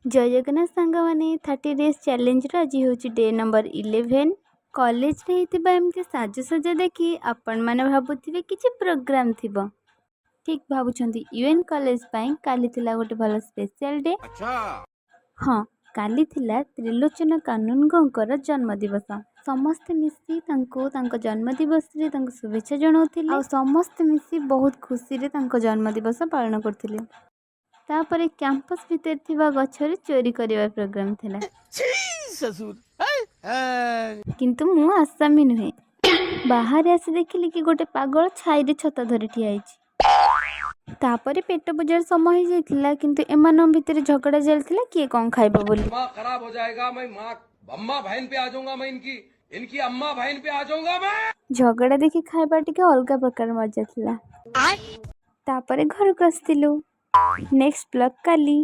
ଜୟ ଜଗନ୍ନାଥ ସାଙ୍ଗମାନେ। 30 ଡେଜ୍ ଚ୍ୟାଲେଞ୍ଜର ଆଜି ହେଉଛି ଡେ ନମ୍ବର 11। କଲେଜରେ ହେଇଥିବା ଏମିତି ସାଜସଜ୍ଜା ଦେଖି ଆପଣମାନେ ଭାବୁଥିବେ କିଛି ପ୍ରୋଗ୍ରାମ୍ ଥିବ। ଠିକ୍ ଭାବୁଛନ୍ତି। ୟୁଏନ୍ କଲେଜ ପାଇଁ କାଲି ଥିଲା ଗୋଟେ ଭଲ ସ୍ପେଶିଆଲ୍ ଡେ। ହଁ, କାଲି ଥିଲା ତ୍ରିଲୋଚନ କାନୁନଗୋଙ୍କର ଜନ୍ମଦିବସ। ସମସ୍ତେ ମିଶି ତାଙ୍କୁ ତାଙ୍କ ଜନ୍ମଦିବସରେ ତାଙ୍କୁ ଶୁଭେଚ୍ଛା ଜଣାଉଥିଲେ ଆଉ ସମସ୍ତେ ମିଶି ବହୁତ ଖୁସିରେ ତାଙ୍କ ଜନ୍ମଦିବସ ପାଳନ କରୁଥିଲେ। ତାପରେ କ୍ୟାମ୍ପସ୍ ଭିତରେ ଥିବା ଗଛରେ ଚୋରି କରିବା ପ୍ରୋଗ୍ରାମ୍ ଥିଲା। ससुर। କିନ୍ତୁ ମୁଁ ଆସାମୀ ନୁହେଁ। ବାହାରେ ଆସି ଦେଖିଲି କି ଗୋଟେ ପାଗଳ ଛାଇରେ ଛତା ଧରି ଠିଆ ହେଇଛି। ତାପରେ ପେଟ ପୂଜାର ସମୟ ହେଇଯାଇଥିଲା, କିନ୍ତୁ ଏମାନଙ୍କ ଭିତରେ ଝଗଡ଼ା ଚାଲିଥିଲା କିଏ କ'ଣ ଖାଇବ ବୋଲି। दिमाग खराब हो जाएगा। मैं माँ अम्मा बहन पे आ जाऊंगा। मैं इनकी इनकी अम्मा बहन पे आ जाऊंगा मैं। ଝଗଡ଼ା ଦେଖି ଖାଇବା ଟିକେ ଅଲଗା ପ୍ରକାର ମଜା ଥିଲା। ତାପରେ ଘରକୁ ଆସିଥିଲୁ। ନେକ୍ସଟ ବ୍ଲଗ୍ କାଲି।